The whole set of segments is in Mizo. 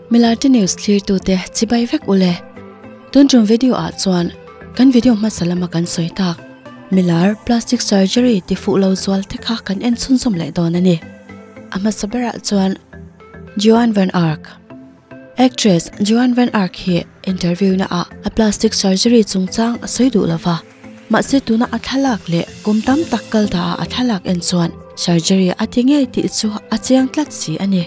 Milarte news thlirtute chibai vek ule. Tun tum video ah chuan kan video hmasa lama kan sawi tak milar plastic surgery ti fuh lo zual te kha kan en chhunzawm leh dawn a ni. A hmasa berah chuan Joan Van Ark. Actress Joan Van Ark hi interview na ah a plastic surgery chungchang a sawi duh lova. Mahse tuna a thlalak leh kum tam tak kal ta a a thlalak en chuan surgery a ti ngei tih chu a chiang tlat si a ni.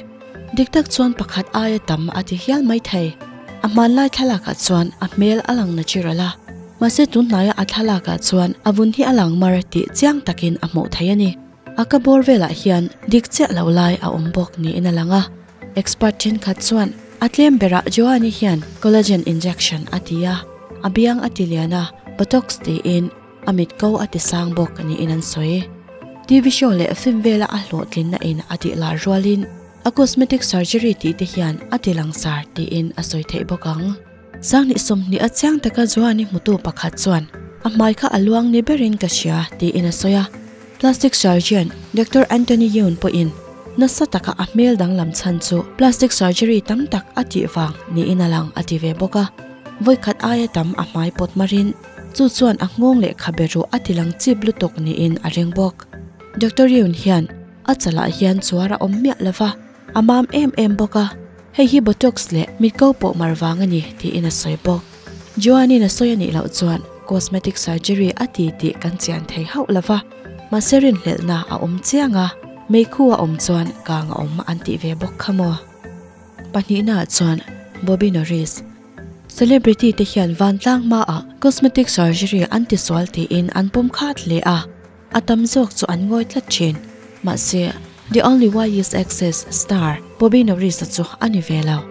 Dik tak chuan pakhat aia tam a ti hial mai thei. A hmanlai thlalakah chuan a hmel a lang natural a, mahse tunhnaia a thlalakah chuan a vun hi a lang mar tih chiang takin a hmuh theih a ni. A ka bawr velah hian dik chiah lo lai a awm bawk niin a lang a. Expert thenkhat chuan a tlem berah Joani hian collagen injection a ti a, a biang a ti lian a, botox tiin a mit ko a ti sang bawk niin an sawi. TV show leh film vela a hlawhtlinna in a tih lar rualin a cosmetic surgery tih te hian a ti langsar tiin a sawi theih bawk ang. Sanghnih sawmhnih a chiang taka Joani hmutu pakhat chuan a hmai kha a luang ni berin ka hria tiin a sawi a. Plastic surgeon Doctor Anthony Youn pawhin nasa taka a hmel danglam chhan chu plastic surgery tam tak a tih vang niin a lang a ti ve bawk a. Vawikhat aia tam a hmai pawt marin chu chuan a nghawng leh khabe ruh a ti lang chip lutuk niin a ring bawk. Doctor Youn hian a chalah hian chuar a awm miah lova, a mam em em bawk a, hei hi botox leh mitko pawh mar vang a ni tiin a sawi bawk. Joanne-in a sawi a nih loh chuan cosmetic surgery a ti tih kan chian thei hauh lova, mahse rinhlelhna a awm chiang a, meikhu a awm chuan kang a awm an tih ve bawk kha maw. Pahnihnaah chuan Bobby Norris, Celebrity te hian vantlang hmaah cosmetic surgery an ti sual tiin an pawm khat hle a, A tam zawk chu an ngawi tlat thin. Mahse, The Only Way Is Access star Bobby Norris-a chu a ni ve lo.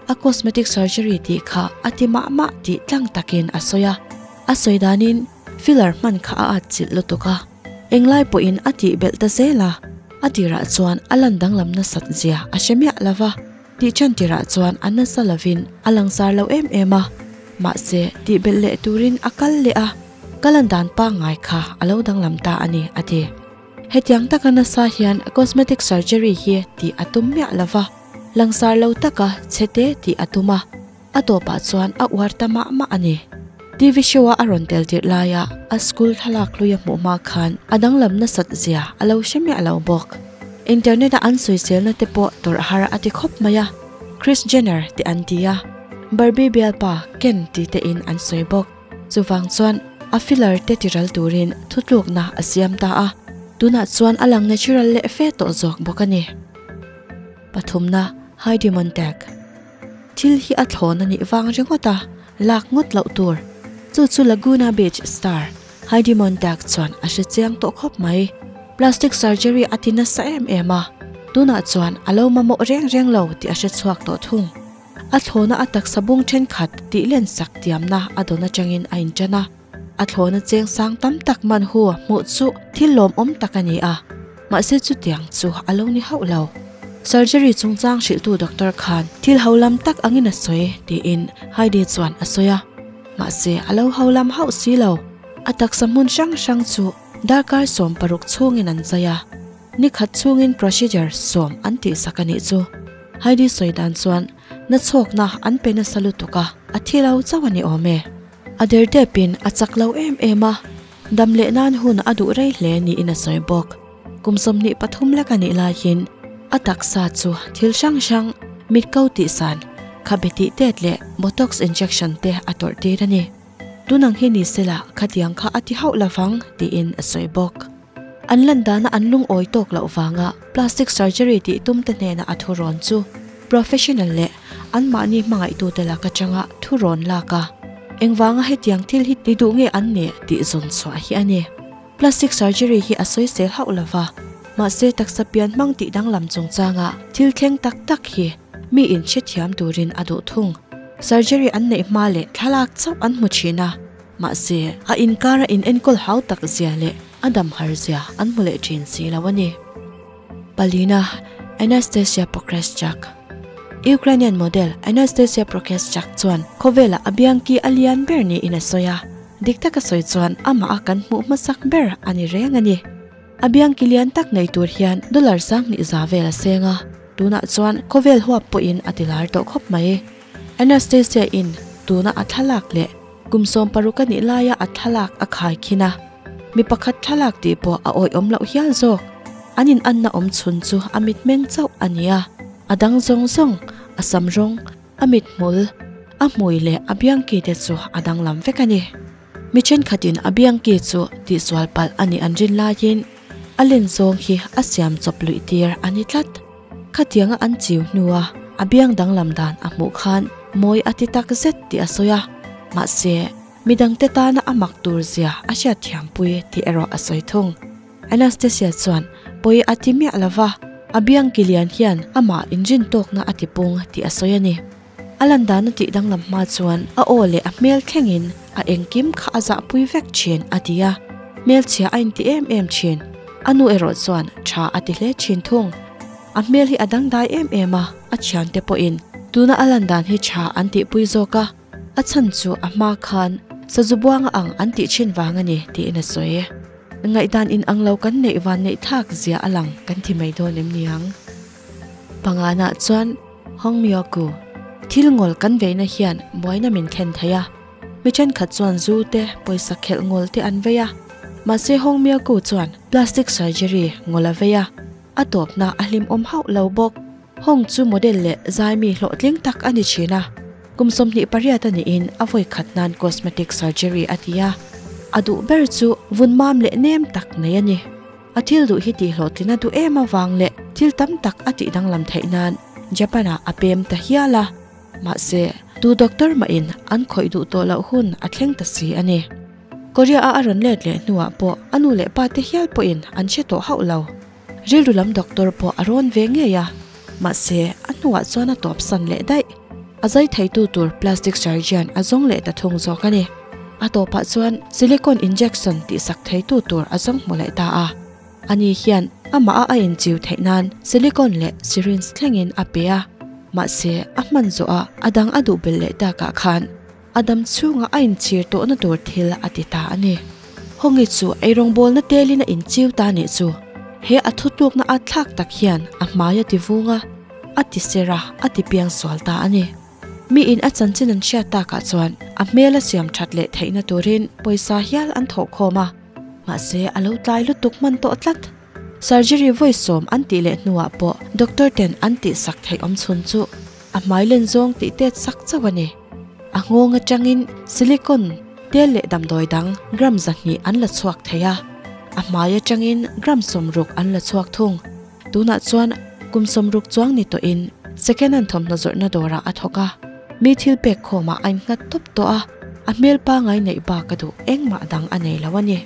A cosmetic surgery tih kha a ti mah mah tih tlang takin a sawi a. A sawi danin filler hman kha a atchilh lutuk a. Englai pawhin a tih belh ta zel a. A tirah chuan a lan danglam nasat zia a hre miah lo va. Tih ṭhan tirah chuan a nasa lovin a langsar lo em em a. Mahse, tih belh leh turin a kal leh a. Ka lan dan pangngai kha a lo danglam ta a ni, a ti. Hetiang taka nasa hian cosmetic surgery hi tih a tum miah lo va, langsar lo taka chhe te tih a tum a, a tawpah chuan a uar ta mah mah a ni. TV show-a a rawn tel tirh laia a school thlalak hlui a hmuh hma khan a danglam nasat zia a lo hre miah lo bawk. Internet-a an sawiselna te pawh tawrh har a ti khawp mai a, Kris Jenner tih an ti a, Barbie bialpa Ken ti tein an sawi bawk. Chuvang chuan a filler te tiral turin thutlukna a siam ta a, tunah chuan a lang natural leh fe tawh zawk bawk a ni. Pathumna, Heidi Montag. Thil hi a thlawn a nih vang ringawt a, lak ngawt loh tur. Chu chu Laguna Beach star Heidi Montag chuan a hre chiang tawh khawp mai. Plastic surgery a ti nasa em em a, tunah chuan a lo mamawh reng reng lo tih a hre chhuak tawh thung. A thlawna a taksa bung thenkhat tih len sak tiamna a dawn atangin a intan a. A thlawna cheng sang tam tak man hu hmuh chu thil lawmawm tak a ni a, mahse chutiang chu a lo ni hauh lo. Surgery chungchang hrilhtu doctor khan thil ho lam tak angin a sawi tiin Heidi chuan a sawi a, mahse a lo ho lam hauh si lo. A taksa hmun hrang hrang chu darkar 16 chhungin an zai a. Ni khat chhungin procedure sawm an tihsak a nih chu. Heidi sawi dan chuan na chhawkna an pe nasa lutuk a, a thi lo chauh a ni awm e. A der depin a chak lo em em a, dam leh nan hun a duh rei hle niin a sawi bawk. Kum 23 lek a nih laiin a taksa chu thil hrang hrang, mit ko tihsan, khabe tih tet leh botox injection te a tawrh tir a ni. Tunang hi ni sela khatiang kha a ti hauh lovang tiin a sawi bawk. An lan dana an lungawi tawk loh vanga plastic surgery tih tumte hnena a thurawn chu professional leh anmahni hmangaihtute lak atanga thurawn lak a, engvanga hetiang thil hi ti duh nge an nih tih zawn chhuah hi a ni. Plastic surgery hi a sawisel hauh lova, mahse taksa pian hmang tih danglam chungchanga thil thleng tak tak hi mi inhrethiam turin a duh thung. Surgery an neih hma leh thlalak chauh an hmu thin a. Mahse, a inkara in enkawl hau tak zia leh a dam har zia an hmu leh thin si lo a ni. Palina Anastasia Pokreschak Ukrainian model Anastasia Pokreschak chuan khawvelah a biangki a lian ber niin a sawi a, dik taka sawi chuan amah a kan hmuh hmasak ber a ni reng a ni. A biangki lian tak nei tur hian dollar 20,000 vel a seng a. tunah chuan khawvel huap pawhin a ti lar tawh khawp mai. Anastasia in tuna a thlalak leh kum 60 a nih laia a thlalak a khai khin a, mi pakhat thlalak tih pawh a awih awm loh hial zawk. An in anna awm chhun chu a mitmeng chauh a ni a, a dang zawng zawng, a sam rawng, a mithmul, a hmui leh a biangki te chu a danglam vek a ni. Mi thenkhatin a biangki chu tihsual palh a nih an rin laiin a len zawng hi a siam chawp luih tir a ni tlat. Khatianga an chiu hnua a biang danglam dan a hmuh khan mawi a ti tak zet tih a sawi a, mahse midangte tana a mak tur zia a hriatthiampui tih erawh a sawi thung. Anastasia chuan pawi a ti miah lo va, a biangki lian hian amah inrintawkna a ti pung tih a sawi a ni. A lan dan a tih danglam hma chuan a aw leh a hmel thlengin a engkim kha a zahpui vek thin a ti a, hmelchhia a inti em em thin. A nu erawh chuan tha a ti hle thin thung. A hmel hi a dangdai em em a, a thiante pawhin tuna a lan dan hi tha an tihpui zawk a, a chhan chu a hma khan sazu buanga ang an tih thin vang a ni tiin a sawi. Ngaihdan inang lo kan neih van neih thlak zia a lang kan ti mai dawn em niang. Panganah chuan Hong Myoku, Thil ngawl kan veina hian buaina min thlen thei a. Mi thenkhat chuan zu te, pawisa khelh ngawl te an vei a. Mahse Hong Myoku chuan plastic surgery ngawl a vei a, a tawpna a hlimawm hauh lo bawk. Hong chu model leh zaimi hlawhtling tak a ni thin a. Kum 28 a niin a vawi khat nan cosmetic surgery a ti a. A duh ber chu vun mam leh nem tak nei a ni. A thil duh hi tihhlawhtlin a duh em avang leh thil tam tak a tih danglam theih nan Japan-ah a pem ta hial a. Mahse, tu doctor mahin an khawih duh tawh loh hun a thleng ta si a ni. Korea-a a rawn let leh hnuah pawh a nu leh pa te hial pawhin an hre tawh hauh lo. Rilru lam doctor pawh a rawn ve ngei a, mahse a hnuah chuan a tawpsan leh daih. A zai theitu tur plastic surgeon a zawng leh ta thung zawk a ni. A tawpah chuan silicone injection tihsak theitu tur a zawng hmu leh ta a. Ani hian amah a a inchiu theih nan silicone leh syringe thlengin a pe a. Mahse a hman zawh a a dang a duh belh leh takah khan a dam chhunga a inchhir tawhna tur thil a ti ta a ni. Hawngi chu eirawngbawlna telin a inchiu ta nih chu. He a thutlukna a thlak tak hian a hmai a ti vung a, a ti ser a, a ti piang sual ta a ni. Mi in a chanchin an hriat takah chuan a hmel a siam that leh theihna turin pawisa hial an thawh khawm a, mahse a lo tlai lutuk hman tawh tlat. Surgery vawi sawm an tih leh hnuah pawh doctor ten an tihsak theih awm chhun chu a hmai len zawng tih tet sak chauh a ni. A nghawng atangin silicone tel leh damdawi dang gram 200 an la chhuak thei a, a hmai atangin gram 60 an la chhuak thung. Tunah chuan kum 60 chuang ni tawhin second hand thawmhnaw zawrhna dawrah a thawk a, mi thil pek khawmah a innghat tawp tawh a, a hmel pangai neih bak a duh engmah dang a nei lo a ni.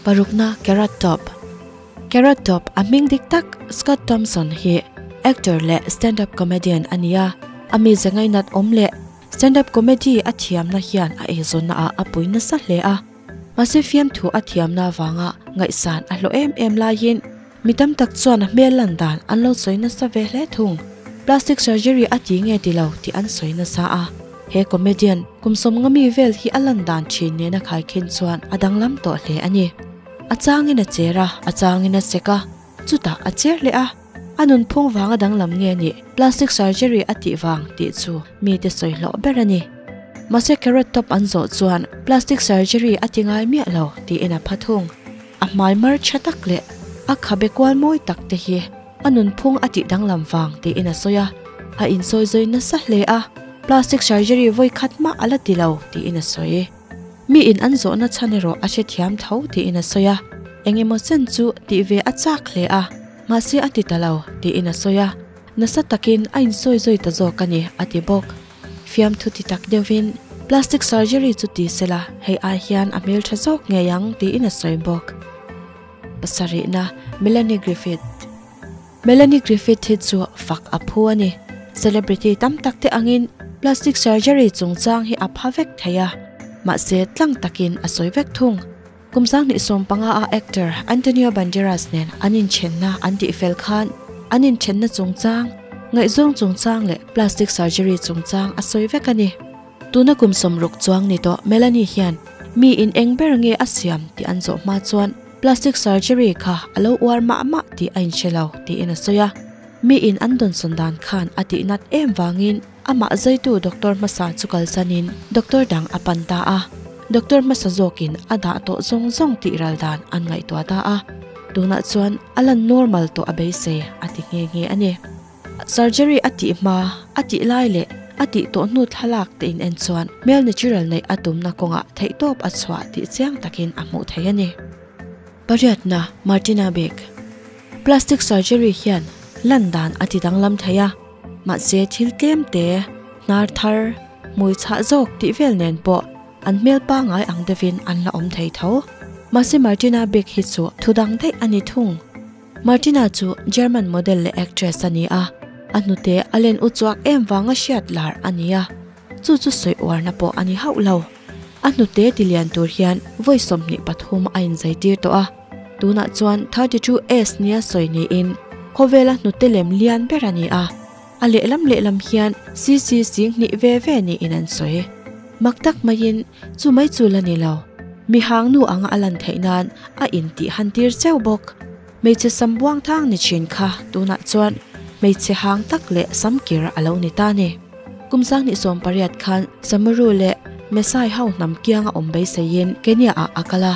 Parukna Carrot Top Carrot Top a hming dik tak Scott Thompson hi actor leh stand-up comedian a ni a, a mize ngainat awm leh stand-up comedy a thiamna hian a eizawnna ah a pui nasa hle a, mahse fiamthu a thiamna avanga ngaihsan a hlawh em em laiin Mi tam tak chuan a hmel lan dan an lo sawi nasa ve hle thung. Plastic surgery a ti nge ti lo tih an sawi nasa a. He comedian kum 50 mi vel hi a lan dan thin nena khaikhin chuan a danglam tawh hle a ni. A changin a cher a, a changin a sek a, chutah a cher leh a. A nunphung vanga danglam nge nih plastic surgery a tih vang tih chu mite sawi hlawh ber a ni. Mahse carrot top an zawh chuan plastic surgery a ti ngai miah lo tiin a pha thung. A hmai mar tha tak leh a khabe kual mawi tak te hi a nunphung a tih danglam vang tiin a sawi a, a insawi zawi nasa hle a, plastic surgery vawi khat mah a la ti lo tiin a sawi. Mi in an zawhna chhan erawh a hrethiam tho tiin a sawi a, eng emaw chen chu tih ve a chak hle a, mahse a ti ta lo tiin a sawi a, nasa takin a insawi zawi ta zawk a ni a ti bawk. Fiamthu ti tak deuhin plastic surgery chu ti sela hei ai hian a hmeltha zawk ngei ang tiin a sawi bawk. Pasarihna Melanie Griffith Melanie Griffith hi chu fak a phu a ni. Celebrity tam tak te angin plastic surgery chungchang hi a pha vek thei a, mahse tlang takin a sawi vek thung. Kum 2015 a actor Antonio Banderas nen an inthenna an tihfel khan an inthenna chungchang, ngaihzawng chungchang leh plastic surgery chungchang a sawi vek a ni. Tuna kum 60 chuang ni tawh Melanie hian mi in eng ber nge a siam tih an zawh hma chuan plastic surgery kha a lo uar mah mah tih a inhre lo tiin a sawi a. Mi in an dawnsawn dan khan a tih nat em vangin amah zaitu doctor hmasa chu kalsanin doctor dang a pan ta a. Doctor hmasa zawkin a dah tawh zawng zawng tih ral dan an ngaihtuah ta a. Tunah chuan a lan normal tawh a beisei a ti nghe nghe a ni. Surgery a tih hma, a tih lai leh a tih tawh hnu thlalak te in en chuan hmel natural neih a tumna kawngah theihtawp a chhuah tih chiang takin a hmuh theih a ni. Pariatna, Martina Beck. Plastic surgery hian lan dan a ti danglam thei a, mahse thil tlem te, hnar thar, hmui chhah zawk tih vel nen pawh an hmel pangngai ang deuhin an la awm thei tho. Mahse Martina Beck hi chu thu dang daih a ni thung. Martina chu German model leh actress a ni a, a hnute a len u chuak em vanga hriat lar a ni a, chu chu sawi uarna pawh a ni hauh lo. A hnute ti lian tur hian vawi 23 a inzaitir tawh a, tunah chuan 32S nia sawi niin khawvela hnute lem lian ber a ni a, a lehlam lehlam hian cc 2000 ve ve niin an sawi. Mak tak maiin chu mai chu la ni lo, mi hang nu anga a lan theih nan a intih han tir cheu bawk. Hmeichhe sam buang thang ni thin kha tunah chuan hmeichhe hang tak leh sam kir a lo ni ta ni. Kum 2018 khan Samaru leh Mesai ho hnam kianga awm beiseiin Kenya ah a kal a,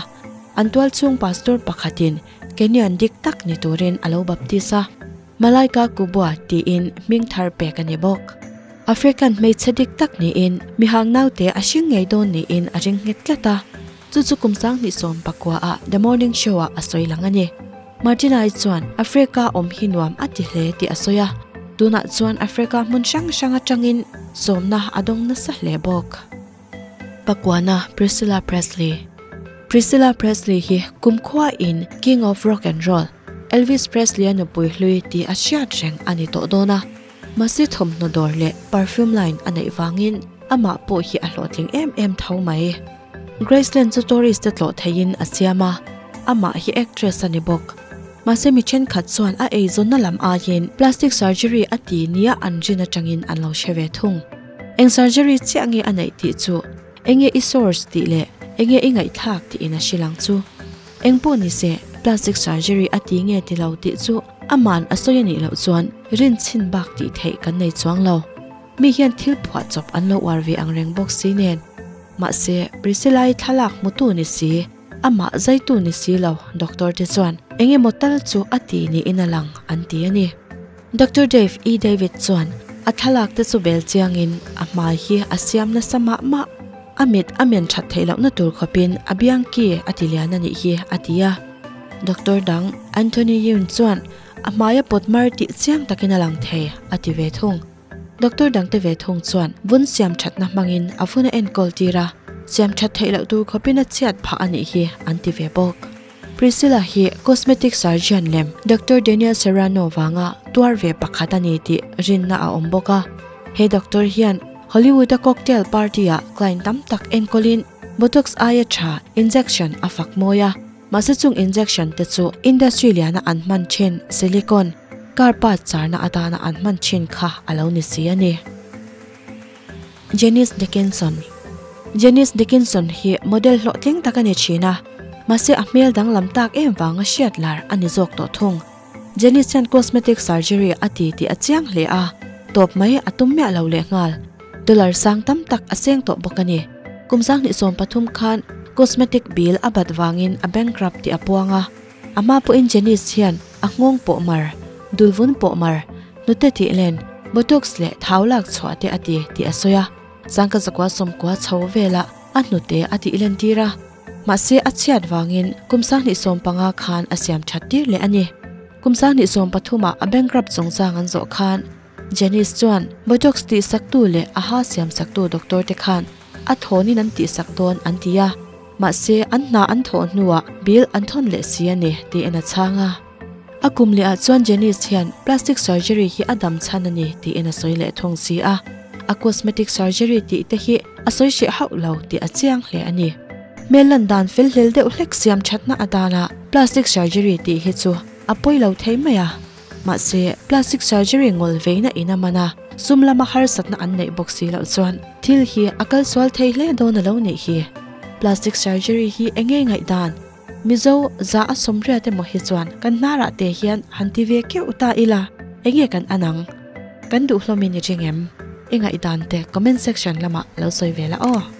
an tual chhung pastor pakhatin Kenyan dik tak ni turin a lo baptis a, Malaika Kubwa tiin hming thar pek a ni bawk. African hmeichhe dik tak niin mihang naute a hring ngei dawn niin a ring nghet tlat a. Chu chu kum 2019 ah The Morning Show ah a sawi lang a ni. Martina-i chuan Africa awm hi nuam a ti hle tih a sawi a, tunah chuan Africa hmun hrang hrang atangin sawmna a dawng nasa hle bawk. Pakuana Priscilla Presley Priscilla Presley hi kumkhua in King of Rock and Roll, Elvis Presley-a nupui hlui tih a hriat reng a ni tawh dawn a. Mahse thawmhnaw dawr leh perfume line a neih vangin amah pawh hi a hlawhtling em em tho mai. Graceland chu tourist te tlawh theihin a siam a, amah hi actress a ni bawk. Mahse mi thenkhat chuan a eizawnna lam aiin plastic surgery a ti nia an rin atangin an lo hre ve thung. Eng surgery chiah nge a neih tih chu enge i source tih leh enge i ngaihthlak tiin a hrilh ang chu. Eng pawh ni se plastic surgery a ti nge ti lo tih chu aman a sawi a nih loh chuan rinchhin bak tih theih kan nei chuang lo. Mi hian thil phuah chawp an lo uar ve ang reng bawk si nen. Mahse, Priscilla-i thlalak hmutu ni si, amah zaitu ni si lo doctor te chuan eng emaw tal chu a ti niin a lang an ti a ni. Doctor Dave E. David chuan a thlalak te chu bel chiangin a hmai hi a siam nasa mah mah, a mit a men that theih lohna tur khawpin a biang ki a ti lian a nih hi a ti a. Doctor dang Anthony Youn chuan a hmai a pawt mar tih chiang takin a lang thei a ti ve thung. Doctor dangte ve thung chuan vun siam thatna hmangin a vun a enkawl tir a, siam that theih loh tur khawpin a chhiat phah a nih hi an ti ve bawk. Priscilla hi cosmetic surgeon lem Doctor Daniel Serrano vanga tuar ve pakhat a ni tih rinna a awm bawk a. He doctor hian Hollywood-a cocktail party-ah client tam tak enkawlin Botox aia tha injection a fak mawi a. Mahse chung injection te chu industry liana an hman thin silicone car part charna atana an hman thin kha a lo ni si a ni. Janice Dickinson Janice Dickinson hi model hlawhtling tak a ni thin a, mahse a hmel danglam tak em vanga hriat lar a ni zawk tawh thung. Janice hian cosmetic surgery a ti tih a chiang hle a, tawp mai a tum miah lo lehnghal. Dollar sang tam tak a seng tawh bawk a ni. Kum 2013 khan cosmetic bill a bat vangin a bankrupt tih a puang a. A hma pawhin Janice hian a nghawng pawh mar, dulvun pawh mar, hnute tih len, botox leh thau lak chhuah te a ti tih a sawi a. 1990 chho velah a hnute a tih len tir a. Mahse a chhiat vangin kum 2015 khan a siam that tir leh a ni. Kum 2013 ah a bankrupt chungchang an zawh khan Janice chuan Botox tih saktu leh a ha siam saktu doctor te khan a thawnin an tih sak dawn an ti a, mahse an hna an thawh hnuah bill an thawn leh si a ni tiin a chhang a. A kum leh ah chuan Janice hian plastic surgery hi a dam chhan a ni tiin a sawi leh thung si a, a cosmetic surgery tih te hi a sawi hreh hauh lo tih a chiang hle a ni. Hmel lan dan fel hlel deuh hlek siam thatna atana plastic surgery tih hi chu a pawi lo thei mai a. Mahse, plastic surgery ngawl veina in a man a, sum lama harsatna an neih bawk si loh chuan thil hi a kal sual thei hle dawn a lo nih hi. Plastic surgery hi eng nge ngaihdan? Mizo za a sawmriat emaw hi chuan kan hnarah te hian han ti ve keuh ta ila. Enge kan an ang? Kan duh hlawmin i ring em? I ngaihdan te comment section lamah lo sawi ve la aw.